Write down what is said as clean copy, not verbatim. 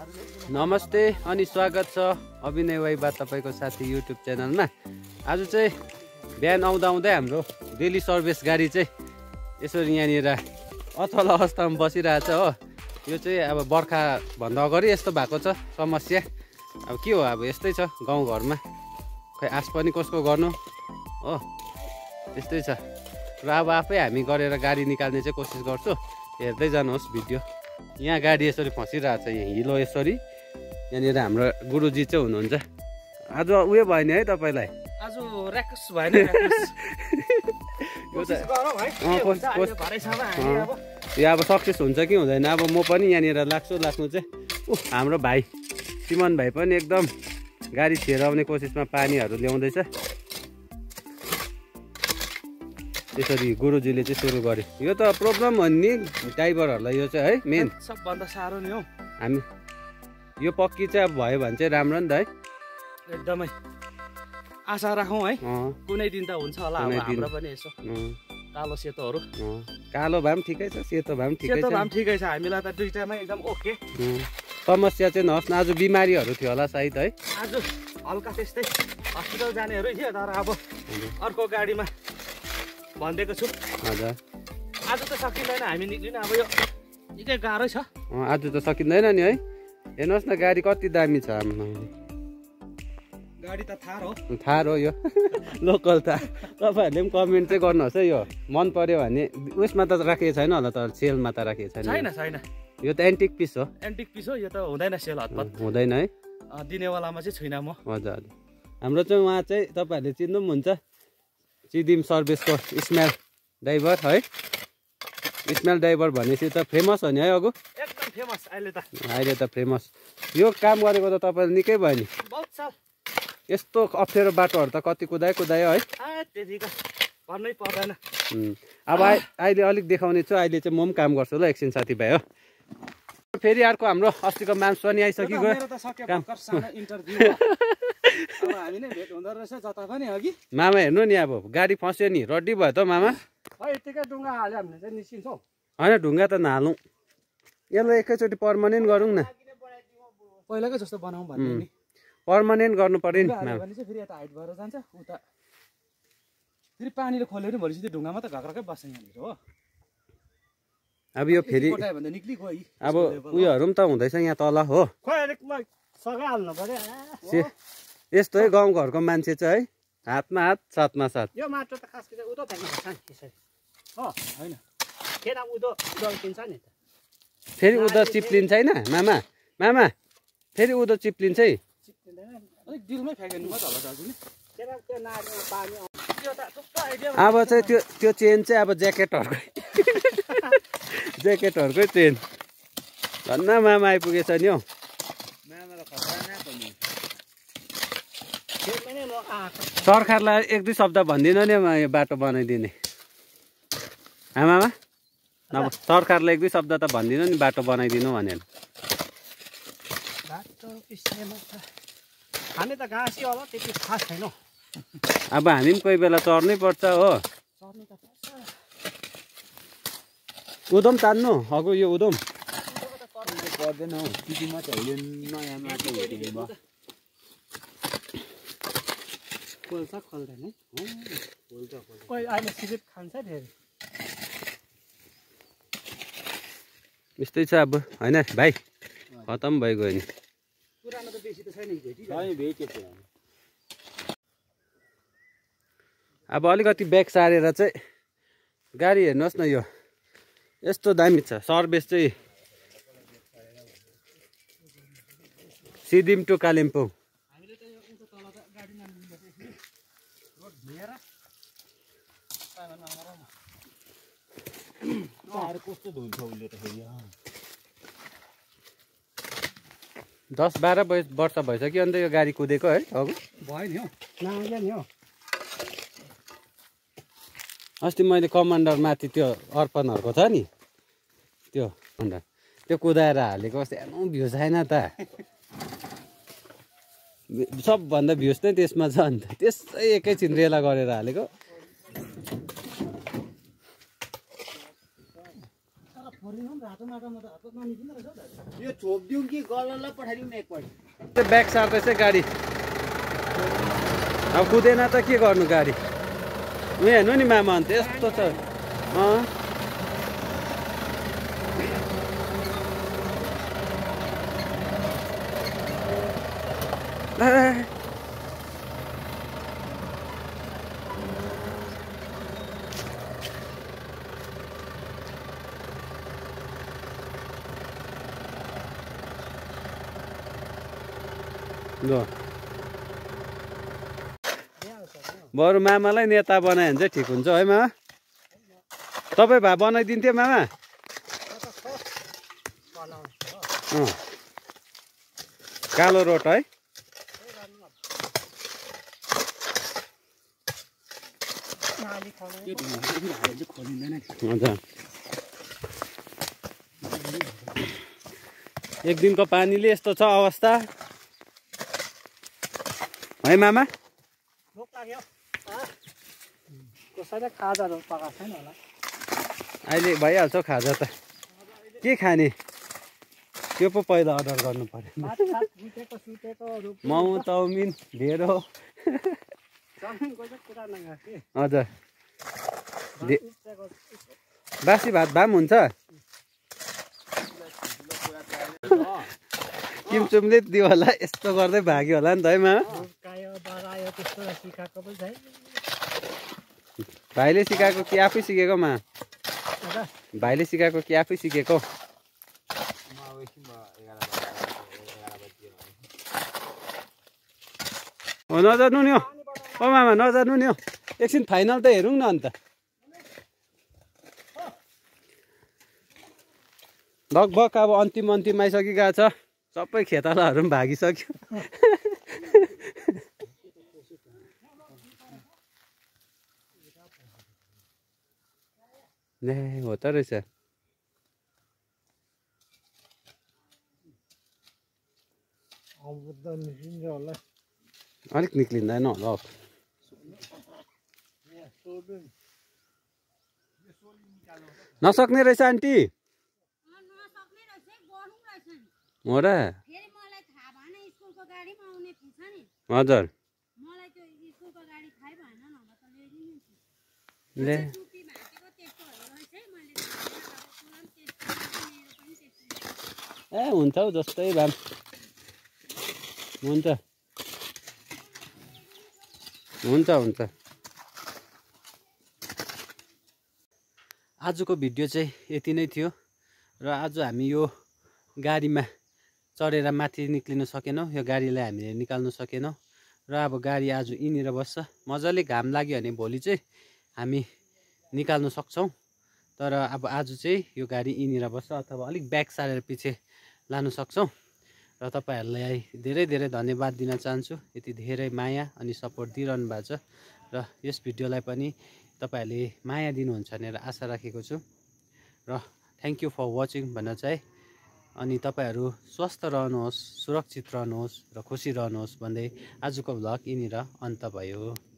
नमस्ते अनि स्वागत छ अभिनय वाइबा तपाईको साथी युट्युब च्यानलमा। आज चाहिँ बिहान आउँदा आउँदै हाम्रो डेली सर्भिस गाडी चाहिँ यसरी यहाँनिर अचल अवस्थामा बसिरहेछ हो। यो चाहिँ अब बर्खा भन्दा अगाडि यस्तो भएको छ समस्या। अब के हो, अब यस्तै छ गाउँघरमा, खै आश पनि कसको गर्नु हो, त्यस्तै छ। र अब आफै हामी गरेर गाडी निकाल्ने चाहिँ कोसिस गर्छु। हेर्दै जानुहोस् भिडियो। यहाँ गाडी यसरी फसिरहेछ, यहाँ हिलो यसरी। यहाँनिर हाम्रो गुरुजी चाहिँ हुनुहुन्छ। आज उयो भयो नि है तपाईँलाई, आज र्याक्स भएन। यो अब सक्सेस हुन्छ कि हुँदैन, अब म पनि यहाँनिर लाग्नु चाहिँ हाम्रो भाइ सिमन भाइ पनि एकदम गाडी छिराउने कोसिसमा पानीहरू ल्याउँदैछ। त्यसरी गुरुजीले चाहिँ सुरु गर्यो। यो त प्रब्लम हो नि ड्राइभरहरूलाई, यो चाहिँ है मेन सबभन्दा साह्रो नि हो। हामी यो पक्की चाहिँ अब भयो भने चाहिँ राम्रो नि त है। एकदमै आशा राखौँ है, कुनै दिन त हुन्छ होला। हाम्रो पनि यसो कालो सेतोहरू, कालो भए पनि ठिकै छ, सेतो भए पनि ठिकै छ। हामीलाई त दुईटामै एकदम ओके। समस्या चाहिँ नहोस् न। आज बिमारीहरू थियो होला सायद है, आज हल्का त्यस्तै हस्पिटल जानेहरू थियो। तर अब अर्को गाडीमा भनिदिएको छु। हजुर आज त सकिँदैन हामी निक्लिनु, अब यो निकै गाह्रो छ। आज त सकिँदैन नि है। हेर्नुहोस् न गाडी कति दामी छ हाम्रो। गाडी त थार हो यो लोकल थार। तपाईँहरूले पनि कमेन्ट चाहिँ गर्नुहोस् है, यो मन पर्यो भने। उयसमा त राखेको छैन होला, तर सेलमा त राखेको छैन। छैन यो त एन्टिक पिस हो। एन्टिक पिस हो, यो त हुँदैन सेल हतपत हुँदैन है। दिनेवालामा चाहिँ छुइनँ म। हजुर हाम्रो चाहिँ उहाँ चाहिँ तपाईँहरूले चिन्नु पनि हुन्छ, चिदिम सर्भिसको इस्माइल ड्राइभर है। इस्माइल ड्राइभर भनेपछि त फेमस हो नि है। अगु एकदम फेमस अहिले त फेमस। यो काम गरेको त तपाईँले निकै भयो नि। बहुत साल। यस्तो अप्ठ्यारो बाटोहरू त कति कुदायो है। त्यतिका भन्नै पर्दैन। अब अहिले अलिक देखाउने छु। अहिले चाहिँ म पनि काम गर्छु ल एकछिन साथीभाइ हो। फेरि अर्को हाम्रो अस्तिको मान्स पनि आइसकिगयो। मामा हेर्नु नि, अब गाडी फस्यो नि, रड्डी भयो त मामा। होइन ढुङ्गा त नहालौँ, यसलाई एकैचोटि पर्मानेन्ट गरौँ न। पहिलाकै जस्तो बनाऊँ भन्ने नि, पर्मानेन्ट गर्नु पर्यो नि। फेरि यता हाइट भएर जान्छ उता, फेरि पानीले खोल्यो भने भोलिसित ढुङ्गामा त घक्रकै बस्छ यहाँनिर हो। अब यो फेरि अब उयोहरू पनि त हुँदैछ यहाँ तल हो। यस्तो है गाउँघरको मान्छे चाहिँ है, हातमा हात साथमा साथ। यो माटो त खास गरी उदो फ्याँक्नुपर्छ नि यसरी हो, होइन फेरि उदो डल्किन्छ नि त। फेरि उदो चिप्लिन्छ होइन मामा। मामा फेरि उदो चिप्लिन्छ है। अलिक दिलमै फ्याँक्नु मात्र होला दाजु नि। अब चाहिँ त्यो चेन चाहिँ अब ज्याकेटहरूकै चेन धन्न मामा आइपुगेछ नि हौ। सरकारलाई एक दुई शब्द भनिदिनु नि यो बाटो बनाइदिने। मामा नभए सरकारलाई एक दुई शब्द त भनिदिनु नि बाटो बनाइदिनु भनेर। खाने त घाँसी होला, त्यति खास छैन। अब हामी पनि कोही बेला चढ्नै पर्छ हो। उदम तान्नु अगु, यो उदम पर्दैन हौ, त्यति मात्रै होइन। नयाँ माटो भयो खोल्दैन अहिले सिलिप खान्छ फेरि। यस्तै छ अब होइन भाइ, खतम भइगयो नि। पुरानो त बेसी त छैन। अब अलिकति ब्याग सारेर चाहिँ गाडी हेर्नुहोस् न, यो यस्तो दामी छ। सर्भिस चाहिँ सिदिम टु कालिम्पोङ। कस्तो धुन्छ उसले त फेरि। 10-12 वर्ष भइसक्यो अन्त यो गाडी कुदेको है। अगु भयो नि हौ, नआइया नि हौ। अस्ति मैले कमान्डर माथि त्यो अर्पणहरूको छ नि, त्यो कुदाएर हालेको सानो भ्यू छैन त। सबभन्दा भ्युज नै त्यसमा छ नि त। त्यसै एकैछिन रेला गरेर हालेको। यो छोप्दिउँ कि गललाई पठाइदिउँ एकपल्ट त्यो ब्याग सार्दैछ गाडी अब कुदेन त के गर्नु गाडी उयो हेर्नु नि मामा अन्त यस्तो छ ल बरु मामालाई नेता बनायो भने चाहिँ ठिक हुन्छ है मामा तपाईँ भए बनाइदिन्थ्यो मामा कालो रोट है हजुर एक दिनको पानीले यस्तो छ अवस्था है मामा अहिले भइहाल्छ खाजा त के खाने त्यो पो पहिला अर्डर गर्नु पर्यो मोमो चाउमिन ढेँडो हजुर बासी भात भए पनि हुन्छ किमचुमले दियो होला यस्तो गर्दै भाग्यो होला नि त है मा भाइले सिकाएको कि आफै सिकेको मा भाइले सिकाएको कि आफै सिकेको हो नजानु नि ओ मामा नजानु नि एकछिन फाइनल त हेरौँ न अन्त लगभग अब अन्तिम आइसकिरहेको छ सबै खेतालाहरू पनि भागिसक्यो ए हो त रहेछ अलिक निक्लिँदैन होला नसक्ने रहेछ आन्टी हो र हजुर ले ए हुन्छ हौ जस्तै भए हुन्छ हुन्छ आजको भिडियो चाहिँ यति नै थियो र आज हामी यो गाडीमा चढेर माथि निक्लिन सकेनौँ यो गाडीलाई हामीले निकाल्न सकेनौँ र अब गाडी आज यहीँनिर बस्छ मजाले घाम लाग्यो भने भोलि चाहिँ हामी निकाल्न सक्छौँ तर अब आज चाहिँ यो गाडी यहीँनिर बस्छ अथवा अलिक ब्याक सारेर पछि लानु सक्छौँ र तपाईँहरूलाई धेरै धेरै धन्यवाद दिन चाहन्छु यति धेरै माया अनि सपोर्ट दिइरहनु भएको छ र यस भिडियोलाई पनि तपाईँहरूले माया दिनुहुन्छ भनेर आशा राखेको छु र थ्याङ्क यू फर वाचिङ भन्न चाहे अनि तपाईँहरू स्वस्थ रहनुहोस् सुरक्षित रहनुहोस् र खुसी रहनुहोस् भन्दै आजको भ्लग यहीँनिर अन्त भयो।